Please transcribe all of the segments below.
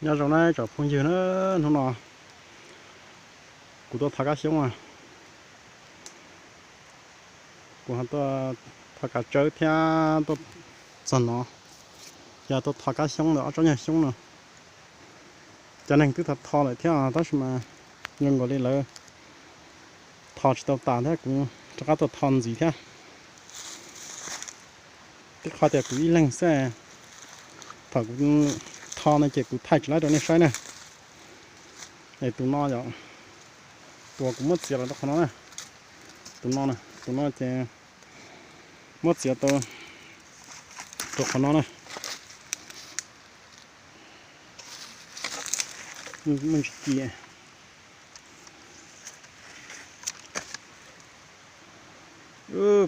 Nyob zoo na tsoom phooj ywg na, hnub no kuv tuaj thov kab xyoob a, kuv tuaj thov kav tsawb thiab tuaj txog no, yog tuaj thov kab xyoob ntawm ob tsob nyuag xyoob no. Cov neeg twb thov thov lawm thiab tab sis mas zoo nkaus li lawv thov tsis tau tas thiab kuv rov qab tuaj thov ntxiv thiab. Tib qho tias kuv ib leeg xwb, thaum kuv thov no ces kuv thaij tsis laib rau nej saib na. Es tus no yog tus uas kuv muab txiav los rau qhov no na. Tus no, tus no ces muab txiav tau rau qhov no na. Muaj ntsis ci.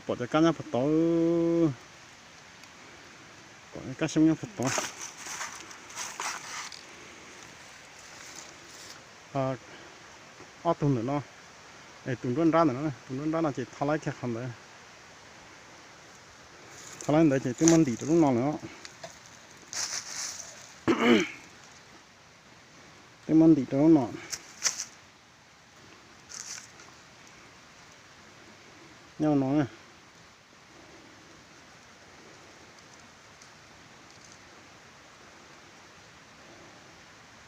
Pom cov kab nyob puag tod, pom kab xyoob nyob puag tod. Ob tug ntawm no, es tus nruab nrab ntawm no, tus nruab nrab no ces thov laib kiag qhov ntawd. Thov laib ntawd ces twb muab ntim rau lub no lawm. Twb muab ntim rau lub no. Nyob no,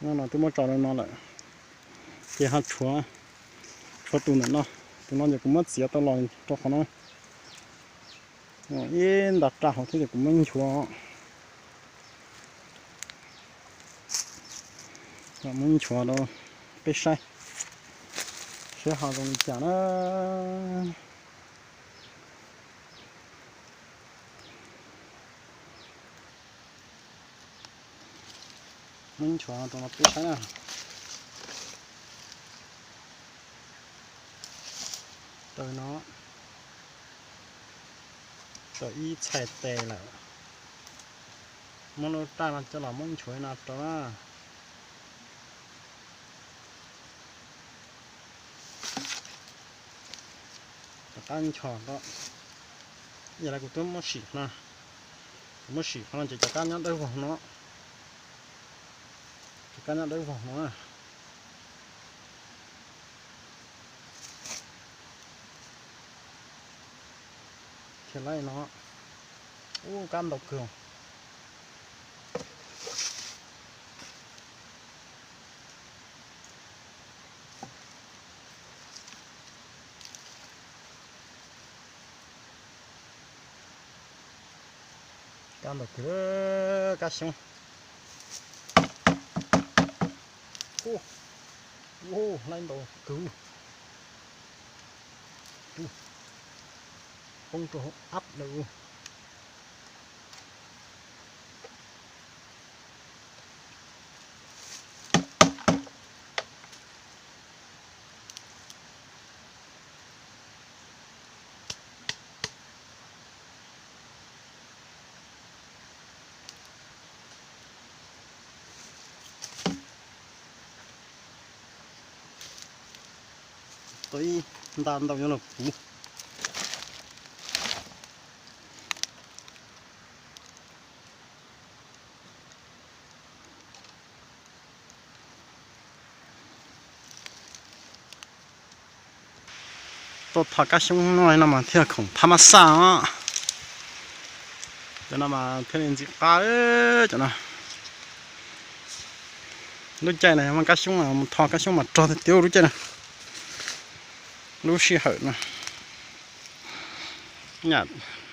nyob no twb muab tso rau no lawm, ces ho tshuav, tshuav tus ntawm no. Tus no ces kuv muab txiav tau los rau qhov no. Ib nta raj hauv thiab ces kuv muab nchuav, muab nchuav rau peb saib, saib ho zoo li cas na. Muab nchuav rau no peb saib na. Taw no, taw ib txhais tes lawm. Muab lub raj no coj los muab nchuav no rau na. Cov kab nchuav ko, yog li kuv twb muab sim no, kuv muab sim qhov no ces cov kab nyob dawb vog no, cov kab nyob dawb vog no. Khiav laij no, ub kab ntau kawg. Kab ntau kawg, kab xyoob. Ub, ub, laij ntau kawg. Poob rau hauv ab lawm. Tau ib nta ntau yuav los puv. Tuaj thov kab xyoob no mas thiaj khoom thab mab xaj os. Cov no mas thiaj li ntxim qab cov no. Lub caij no yog muaj kab xyoob mas mus thov kab xyoob mas rog tiag tiag lub caij no. Lub sij hawm no, nyam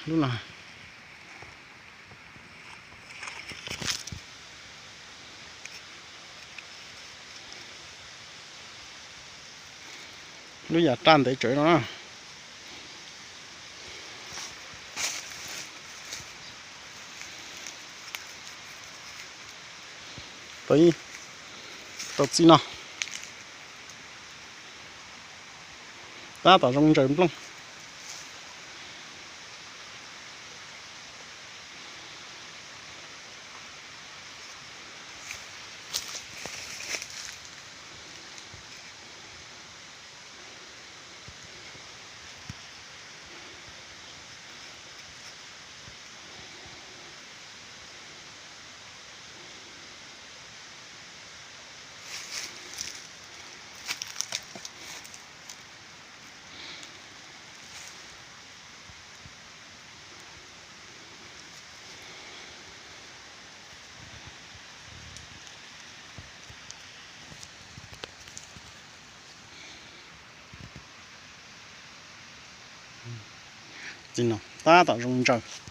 lub no. Lub yam raj ntev tsawv no na. Tau, tau txij no. Tab tom zoo ntsaws nplooj. Txiv no tab tom zoo ntsaws.